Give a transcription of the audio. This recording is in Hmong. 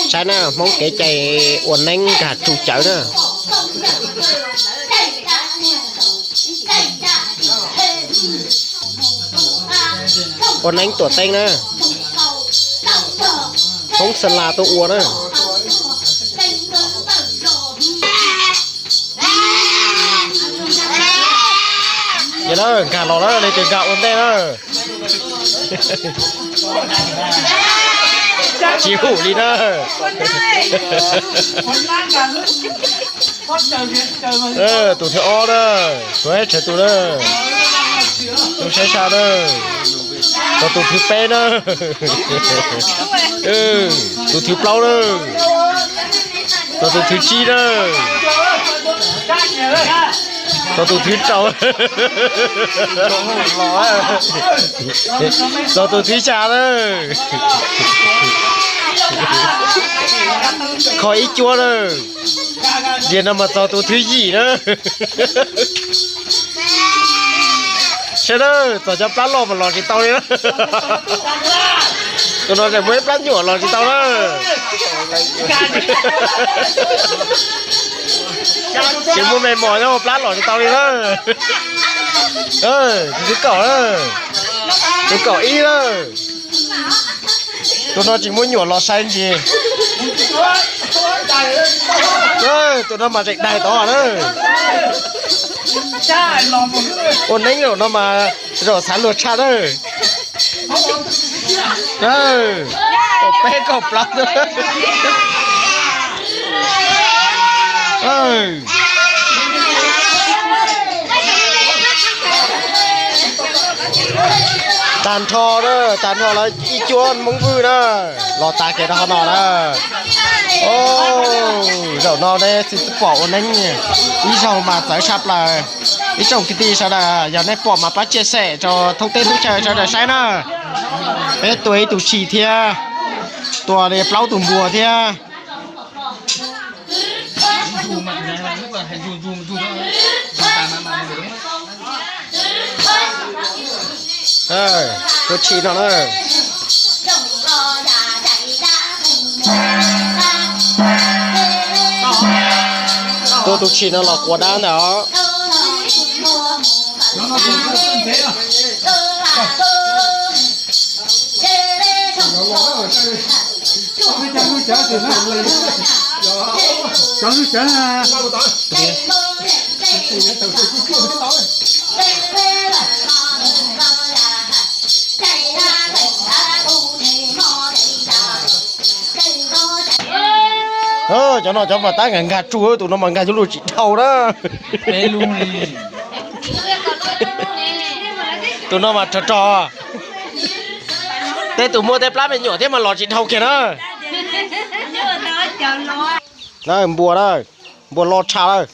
Saib na, Hmoob kev cai ua neeb nkag tsu cawv na. Ua neeb tuam teeb na. Hmoob Xa Las tuaj ua na. Yog na, nkag los na, leej twg nkag ua ntej na. Tsis hum li na. Tus thib ob na, tus ib tsawg tus na. Tus saib sab na. Txog tus thib peb na. Tus thib plaub na. Txog tus thib tsib na. Txog tus thib rau. Txog tus thib xya na. Kho ib cuab na. Tiam no mas txog tus thib yim na. Saib na, txog cov plab loj mas los tsis tau li na. Tus no tseem muaj ib plab nyuam los tsis tau na. Tseem muaj me mos nyob hauv plab los tsis tau li na. Tus thib kaum na. Tus kaum ib na. Tus no tsis muaj nyuam los sai ntsis. Tus no mas tseem daig tod na. Ua neeb zaum no mas zaum xav luag tshaj na. Kaum peb kaum plaub. Tag nrho na, tag nrho lawv ib cuab Hmoob Vwj na, los tas kev rau qhov no na. Zaum no nej tsis pom ua neeb ib zaug mas txawv tshaj plaws. Ib tsoom kwv tij sawv daws, yog nej pom mas pab share rau thoob teb thoob chaw sawv daws saib na. Peb tua ib tug tshis thiab, tua li plaub tus npua thiab. Tus tshis no na. Tua tus tshis no los quas dab ntawd os. Cov no cov mas tab nkag nkag tsu, tus no mas nkag cov lus tsis dhau na. Tus no mas rog rog. Tej tus muaj tej plab me nyuam thiab mas los tsis dhau kiag na. Na npua na, npua lo tshaj lawm.